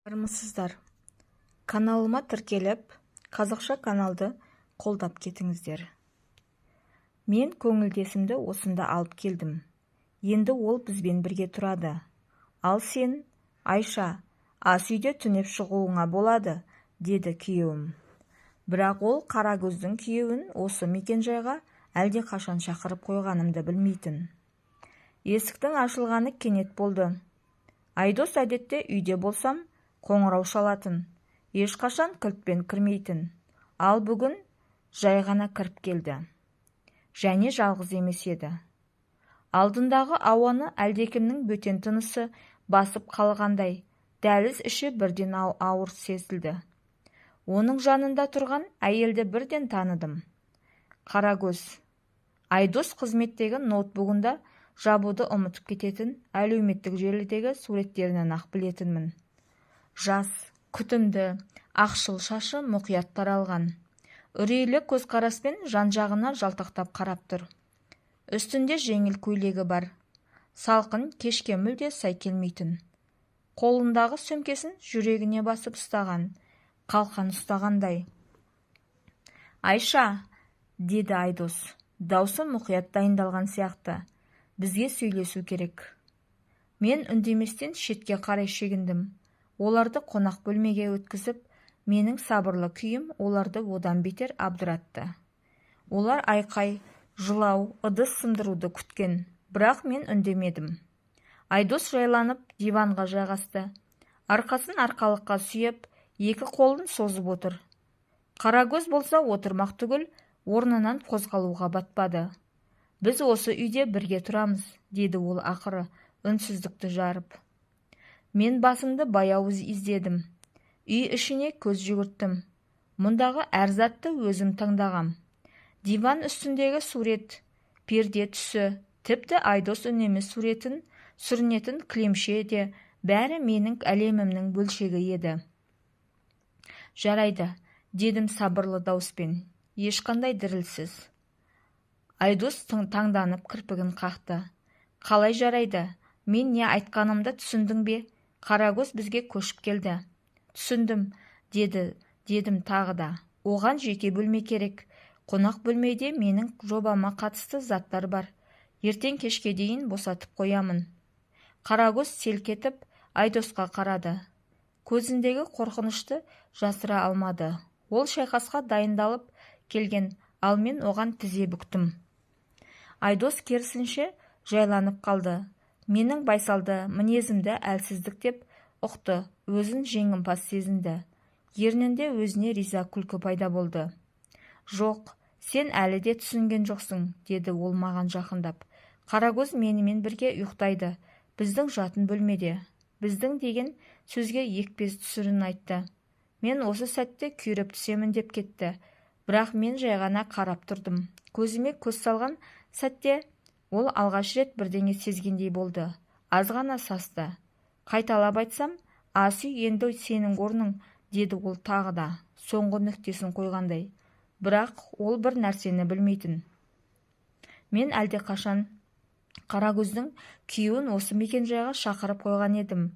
Армысыздар! Каналыма тіркеліп, қазақша каналды қолдап кетіңіздер. Мен көңілдесімді осында алып келдім. Енді ол бізбен бірге тұрады. Ал сен, Айша, ас үйде түнеп шығуыңа болады, деді күйеуім. Бірақ ол Қарагөздің күйеуін осы мекенжайға әлдеқашан шақырып қойғанымды білмейтін. Есіктің ашылғаны кенет болды. Айдос әдетте үйде болсам, қоңырау шалатын, ешқашан кілтпен кірмейтін. Ал бүгін жай ғана кіріп келді. Және жалғыз емес еді. Алдындағы ауаны әлдекімнің бөтен тынысы басып қалғандай, дәліз іші бірден ауыр сезілді. Оның жанында тұрған әйелді бірден таныдым. Қарагөз. Айдос қызметтегі ноутбугында жабуды ұмытып кететін әлеуметтік желідегі суреттерінен-ақ білетінмін. Жас, күтімді, ақшыл шашы мұқият таралған. Үрейлі көзқараспен жан-жағына жалтақтап қарап тұр. Үстінде жеңіл көйлегі бар. Салқын кешке мүлде сай келмейтін. Қолындағы сөмкесін жүрегіне басып ұстаған, қалқан ұстағандай. «Айша», деді Айдос, даусы мұқият дайындалған сияқты. «Бізге сөйлесу керек». Мен үндеместен шетке қарай шегіндім. Оларды қонақ бөлмеге өткізіп, менің сабырлы күйім оларды одан бетер абдыратты. Олар айқай, жылау, ыдыс сындыруды күткен, бірақ мен үндемедім. Айдос жайланып диванға жайғасты. Арқасын арқалыққа сүйеп, екі қолын созып отыр. Қарагөз болса отырмақ түгіл, орнынан қозғалуға батпады. «Біз осы үйде бірге тұрамыз», деді ол ақыры, үнсіздікті жарып. Мен басымды баяу изедім. Үй ішіне көз жүгірттім. Мұндағы әр затты өзім таңдағам. Диван үстіндегі сурет, перде түсі, тіпті Айдос үнемі суретін сүрінетін кілемше де, бәрі менің әлемімнің бөлшегі еді. «Жарайды», дедім сабырлы дауыспен, ешқандай дірілсіз. Айдос таңданып кірпігін қақты. «Қалай жарайды? Мен не айтқанымды түсіндің бе? Қарагөз бізге көшіп келді». «Түсіндім», деді, дедім тағы да. «Оған жеке бөлме керек. Қонақ бөлмеде менің жобама қатысты заттар бар. Ертең кешке дейін босатып қоямын». Қарагөз селк етіп, Айдосқа қарады. Көзіндегі қорқынышты жасыра алмады. Ол шайқасқа дайындалып келген, ал мен оған тізе бүктім. Айдос керісінше жайланып қалды. Менің байсалды мінезімді әлсіздік деп ұқты, өзін жеңімпаз сезінді. Ернінде өзіне риза күлкі пайда болды. «Жоқ, сен әлі де түсінген жоқсың», деді ол маған жақындап. «Қарагөз менімен бірге ұйықтайды, біздің жатын бөлмеде». «Біздің» деген сөзге екпе түсірін айтты. Мен осы сәтте күйреп түсемін деп кетті. Бірақ мен жай ғана қарап тұрдым. Көзіме көз салған сәтте ол алғаш рет бірдеңе сезгендей болды. Аз ғана састы. «Қайталап айтсам, ас үй енді сенің орның», деді ол тағы да, соңғы нүктесін қойғандай. Бірақ ол бір нәрсені білмейтін. Мен әлдеқашан Қарагөздің күйеуін осы мекенжайға шақырып қойған едім.